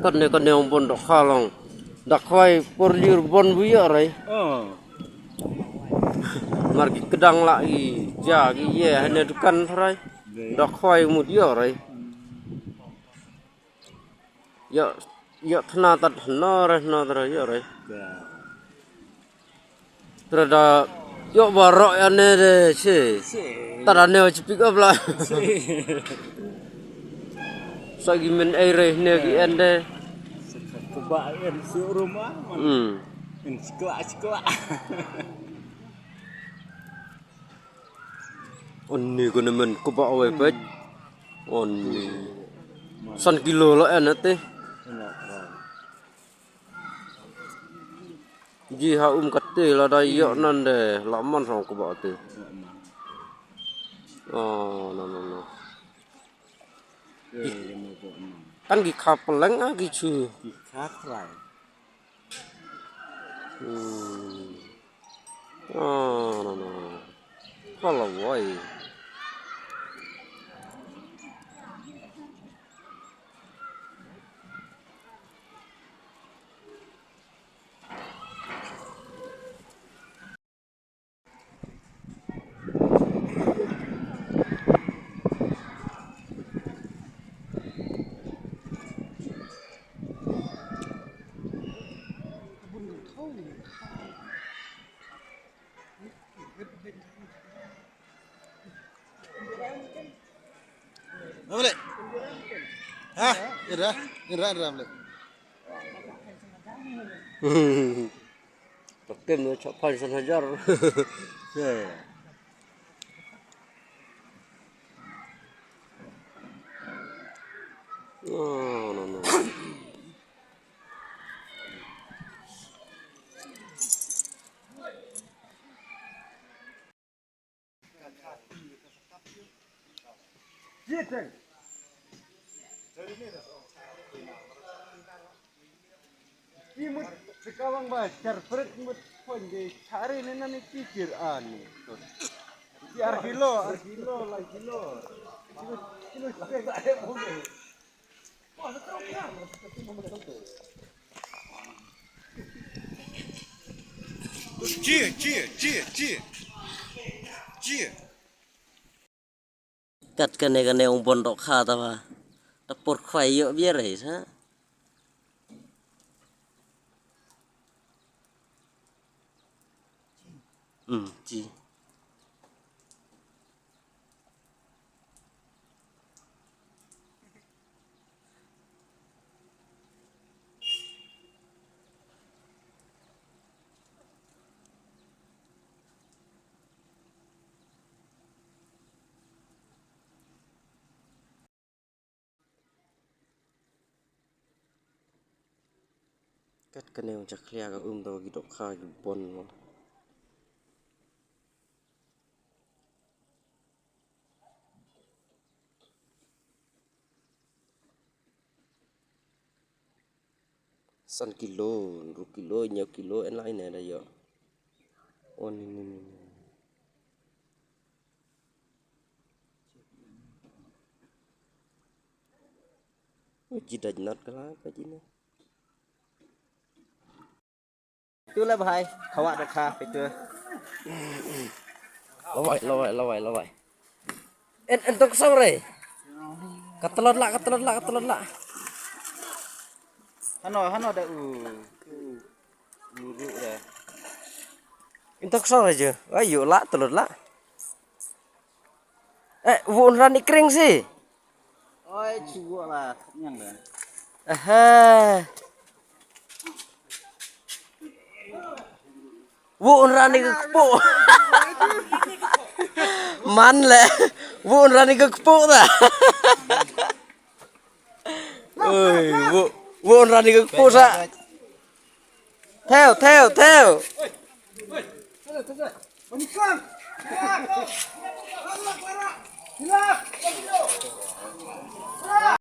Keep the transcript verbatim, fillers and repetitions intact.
Kane kane ong bun dohkha long. Da khwai por lyiur bun bu ïoh rei. Mar ki kdang la i ja ki ye hane dukan rei. Da khwai mut ïoh rei. Ïoh, ïoh thna tat hno re hno re ïoh re. Tre da ïoh ba roh ïa ne de che. Tat da ne chi pick up la. Sa gi men ei re ne gi en de. Kuba en su rumah. Hmm. En skla skla. Oni ko ne men kuba wei pet. Oni. San kilo lo en ate. Ji ha um kate la da ïoh nan de la man song kuba ate. Oh, no, no, no. Kan ki kha peleng a ki chu. Ki kha krai. Hmm. Oh, no, no. Kala wai. Amle. Ha? Ira, ira, ira, amle. Pakem no chak pan san hajar. No, no, no. Ki mut sekarang ba char pret mut pon de chari ne nani ki kir ani. Ki ar kilo, ar kilo, lai kilo. Kilo, kilo, kilo. Cheer, cheer, cheer, cheer. Cheer. Kat kane kane ong bon dohkha ta ba. Ta por khwai ïoh biar ai sa. Hmm, ji. Kat kane ong jakhlia ka um da ki dohkha ki bon mo. San kilo, ru kilo, hynñiew kilo, en lai ne da ïoh. Oh, ni, ni, ni, ni. Oh, ji daj nat kala ka ji ne. Tu la bhai, khawa da kha, pi tu. Lawai, lawai, lawai, lawai. En, en tok song re. Ka tlot la, ka tlot la, ka tlot la. Hano, hano da u. U, u ru da. En tok song re je. Ai yu la, tlot la. Eh, wun ran i kring si. Oi, chuwa la, nyang da. Aha. Wun ran i kpu. Man le. Wun ran i kpu da. Oi, wu, wun ran i kpu sa. Theo, theo, theo. Manikang. Hilak.